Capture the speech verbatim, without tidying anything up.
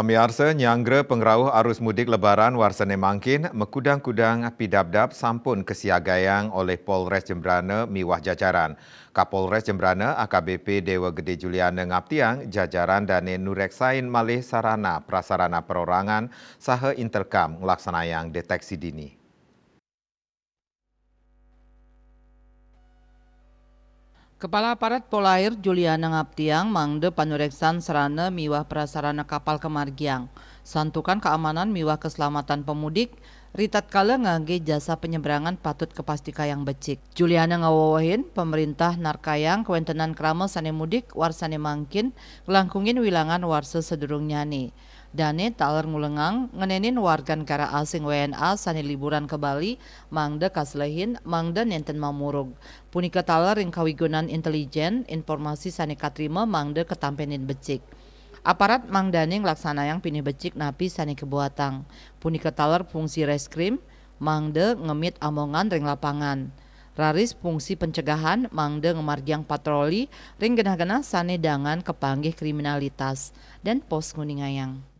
Miarsa, nyanggra pangrauh arus mudik Lebaran warsane mangkin, makudang-kudang pidabdab sampun kasiagayang olih Polres Jembrana miwah jajaran. Kapolres Jembrana A K B P Dewa Gede Juliana ngaptiang jajaran dane nureksain malih sarana prasarana perorangan saha Intelkam nglaksanayang deteksi dini. Kepala Aparat Polair Juliana ngaptiang mangda panureksan sarana miwah prasarana kapal kamargiang. Santukan keamanan miwah keselamatan pemudik, ritatkala ngangge jasa penyeberangan patut kapastikayang becik. Juliana ngawewehin, pemerintah narkayang kawentenan krama sane mudik warsane mangkin nglangkungin wilangan warsa sadurungnyane. Dane taler ngulengang ngenenin warga negara asing W N A sane liburan ka Bali mangda kaselehin mangda nenten mamurug. Punika taler ring kawigunan intelijen, informasi sane katrima mangda katampenin becik. Aparat mangdane nglaksanayang pinih becik napi sane kabuatang. Punika taler fungsi reskrim mangda ngemit amongan ring lapangan. Raris fungsi pencegahan mangda ngamargiang patroli ring genah-genah sane dangan kapanggih kriminalitas. Dan Pos nguningayang.